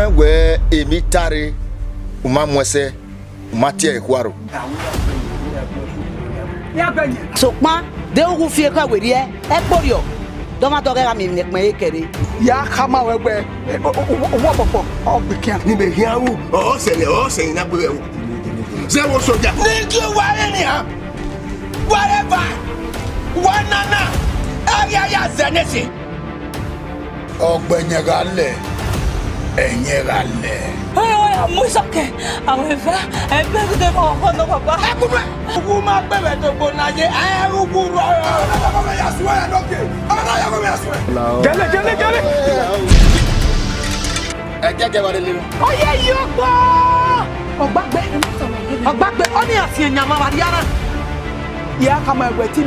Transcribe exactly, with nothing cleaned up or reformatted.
Wẹ emwi tare, u ma mu ẹsẹ, u ma tie ẹre khuaro. Sokpan, de u ghi fi ekhọe werriẹ, ẹkporiọ, dọmwadẹ ọghẹ gha miẹn emwi ne ẹkpẹn ẹre kẹre. Ya khama ruẹ wẹ, e, o, o, o, owa ọkpọkpọ, ọ gbe khian. Ne imẹ khian ru, ọ sẹ nẹ, ọ sẹ nẹ, na gbe vbe ẹvbo. Zẹ vbe soja. Ne I gie uwa rre nian, wa rre eva, wa nana, a ghi ya zẹ nẹ ẹse. Ọgbẹyẹn gha lẹ, ẹyẹn gha lẹ. Ẹ, ọ ya mu isọkẹn, a wẹ eva, ẹgbẹ ghi de vbe ọkhọ nọ, papa. Ẹkunu ẹ, uwu ma gbe vbe ẹdogbo na ye, ẹ, uwu rrọọ. Ọna ya gọmẹ ya suẹn ya nọke, ọna ya gọmẹ ya suẹn. Gẹlẹ, gẹlẹ, gẹlẹ. Ẹkẹkẹ wa lele. Ọ ye yi ọgbọ. Ọgbagbe, ọgbagbe, ọ ni a fian yan ma vbe a rria na. Ya khama ẹwẹ te